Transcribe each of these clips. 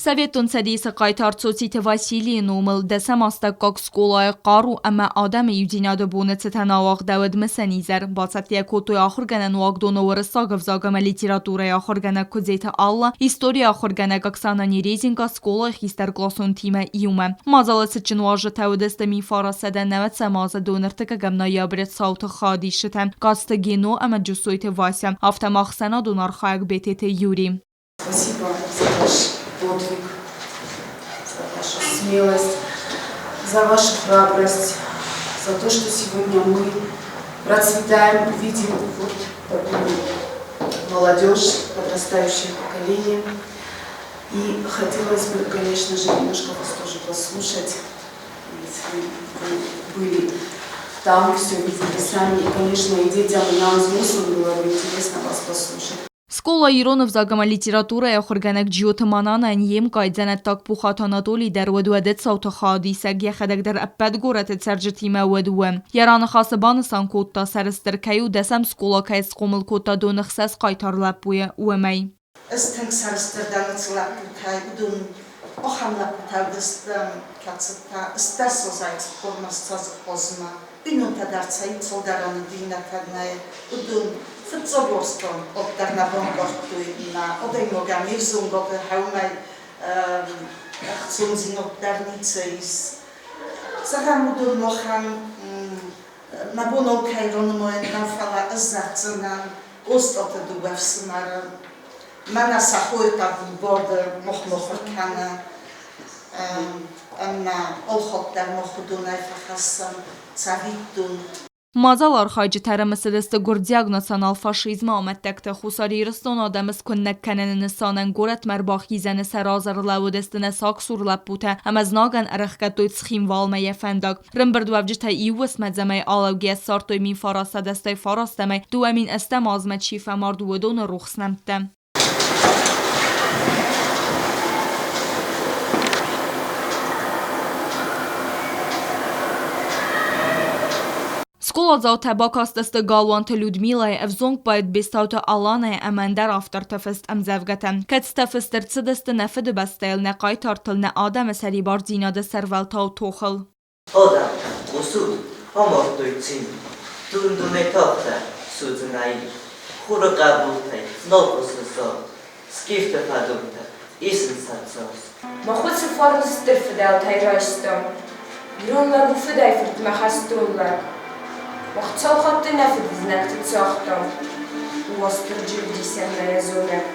Советон Цӕдисы хъайтар Цоциты Василийы номыл дӕсӕм астӕуккаг скъолайы хъару ӕмӕ адӕмы иудзинады боны цытӕн ауагъдӕуыд мысӕн изӕр. Бацӕттӕ йӕ кодтой ахуыргӕнӕн уагдоны уырыссаг ӕвзаг ӕмӕ литературӕйы ахуыргӕнӕг Куыдзеты Алла, историйы ахуыргӕнӕг Оксана Нерезенко скъолайы хистӕркъласонтимӕ иумӕ. Мадзалы цытджын уазджытӕ уыдысты 1990 азы доныртыккӕгӕм ноябры цауты хайадисджытӕ Кацты Гено ӕмӕ Джусойты Вася, афтӕ ма ӕхсӕнадон архайӕг Бететы Юри. Спасибо за ваш подвиг, за вашу смелость, за вашу храбрость, за то, что сегодня мы процветаем, видим вот такую молодежь, подрастающее поколение. И хотелось бы, конечно же, немножко вас тоже послушать, если вы были там, все видели сами. И, конечно, и детям, и нам, взрослым, было бы интересно вас послушать. Скъола ирон ӕвзаг ӕмӕ литературӕйы ахуыргӕнӕг Джиоты Мананӕн йе мкъай дзӕнӕттаг Пухаты Анатолий дӕр уӕд уӕды цауты хайадисӕг, йӕхӕдӕг дӕр ӕппӕт горӕты цӕрджытимӕ уӕд у. Йӕ раныхасы банысан кодта, сӕрыстыр кӕй у, дӕсӕм скъола кӕй схъомыл кодта доны хсӕз хъайтар лӕппуйы, уымӕй. Ӕз тынг сӕрыстыр дӕн уыцы лӕппутӕй, уыдон ахӕм лӕппутӕ уыдысты, кӕцытӕ стӕсозӕй цыппормӕ ссӕдз бинонтӕ дӕр цӕй цалдӕрӕн бийнӕтӕ нӕй, уыдон фыццаг уарзтон уӕддӕр нӕ банкъардтой мӕ адӕймагӕн не взонгады хӕумӕй ӕхцондзинад дӕр ницы ис. Зӕгъӕм, уыдон махӕн мӕ бон алкӕй ранымайын нӕу, фӕлӕ ӕз зӕгъдзынӕн Остъаты дыууӕ фсымӕры. Мӕнӕ сӕ хойы хъӕбул бады, мых-мыхуыр кӕны ӕмӕ алхатт дӕр мах уыдонӕй фӕхӕссӕм цӕвиттон. Мадзалы архайджытӕ ӕрымысыдысты гуырдзиаг национал-фашизмы амӕттӕгты Хуссар Ирыстоны адӕмы скуыннӕг кӕныны нысанӕн горӕтмӕ ӕрбахизӕны сӕ разы ӕрлӕууыдысты нӕ сагсур лӕппутӕ ӕмӕ знагӕн ӕрӕхгӕдтой Цхинвалмӕ йӕ фӕндаг. Рымбырдуӕвджытӕ иу уысмӕдзӕмӕй алӕугӕ ссардтой 1989 2008 азмӕ чи фӕмард, уыдоны рухс нӕмттӕ. Скъоладзаутӕ бакастысты Галуанты Людмилӕйы, ӕвзонг поэт Бестауты Аланӕйы ӕмӕ ӕндӕр авторты фыст ӕмдзӕвгӕтӕ. Кӕцытӕ фыст ӕрцыдысты нӕ Фыдыбӕстӕйыл, нӕ хъайтартыл, нӕ адӕмы сӕрибардзинады сӕрвӕлтау тохыл. Адӕм, хъусут, амардтой цин, Дун-дуне тагъддӕр судзынӕй. Хуры хъӕбултӕй нал хъуысы загъд, Скифты фӕдонтӕ исынц сӕ цард. Мах уыцы фарн стыр фыдӕлтӕй райстам. Ирон лӕг у фыдӕй фыртмӕ хӕстон лӕг. Мах цал хатты нӕ фыдызнӕгты цагътам. Уастырджи ӕвдисӕн нӕ йӕ зонӕг.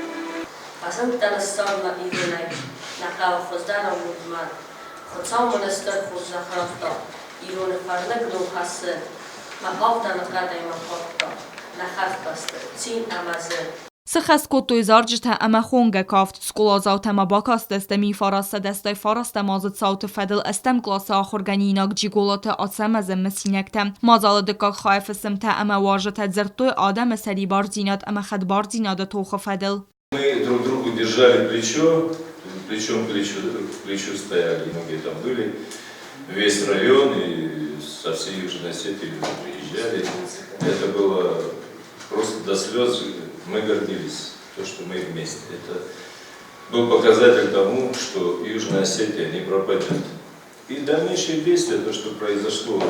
Фӕзындтӕ ныссӕрмӕ иронӕй, Нӕ хъӕуы хуыздӕр амонд мад. Хуыцау мын ыстыр хорзӕх радта, Ироны фӕрныг ном хӕссы. Мӕ авдӕны хъӕдӕй мӕ хордта, Нӕ хӕхбӕсты цин ӕмӕ зын. Сыхӕст кодтой зарджытӕ ӕмӕ хонгӕ кафт. Скъоладзаутӕ ма бакастысты 1989 азы цауты фӕдыл ӕстӕм къласы ахуыргӕнинаг Джиголаты Ацӕмӕзы мысинӕгтӕ. Мадзалы дыккаг хайы фысымтӕ ӕмӕ уазджытӕ дзырдтой адӕмы сӕрибардзинад ӕмӕ хӕдбардзинады тохы фӕдыл. Мы друг другу держали плечо, плечом к плечу, к плечу стояли, многие там были, весь район и со всей Южной Осетии люди приезжали. Это было просто до слез, мы гордились, то, что мы вместе. Это был показатель тому, что Южная Осетия не пропадет. И дальнейшие действия, то, что произошло,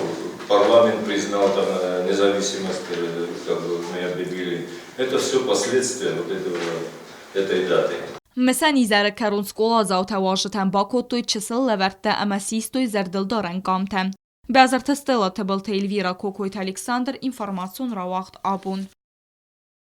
парламент признал там независимость, как бы мы объявили, это все последствия вот этого, этой даты. Мысӕн изӕры кӕрон скъоладзаутӕ уазджытӕн бакодтой чысыл лӕвӕрттӕ ӕмӕ систой зӕрдылдарӕн къамтӕ. Бязырты Стелла, Тыбылты Эльвира, Кокойты Александр, информацион рауагъд абон.